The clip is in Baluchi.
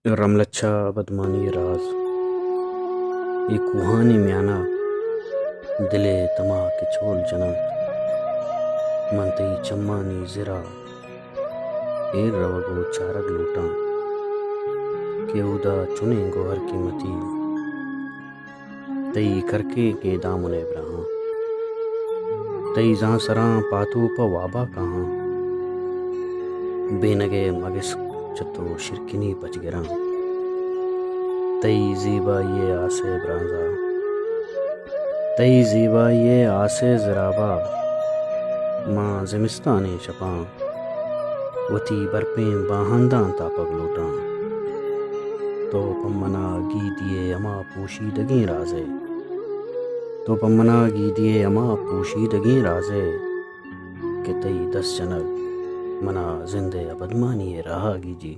رملچہ ءِ ابدمانی ءِ راز۔ اے کوہانی میانا دل ءِ تما کہ چول جننت، من تئی چمانی زرا ایر روگ ءُ چارگ لوٹاں کہ اودا چنیں گوہر قیمتی تئی کرکینکیں دامن ءِ براہاں۔ تئی زانسراں پاتو پہ وابا کاہاں۔ بینگ ءِ مگس چہ تو شیرکنی پچگراں۔ تئی زیبائی ءِ آس ءِ برانزا، تئی زیبائی ءِ آس ءِ زرابا، ماں زمستانیں شپاں وتی برپیں باہنداں تاپگ لوٹاں۔ تو پہ منا گیدی ءِ ہما پوشیدگیں راز ئے، تو پہ منا گیدی ءِ ہما پوشیدگیں راز ئے کہ تئی دست جنگ منا زند ءِ ابدمانی ءِ راہ ءَ گیجی۔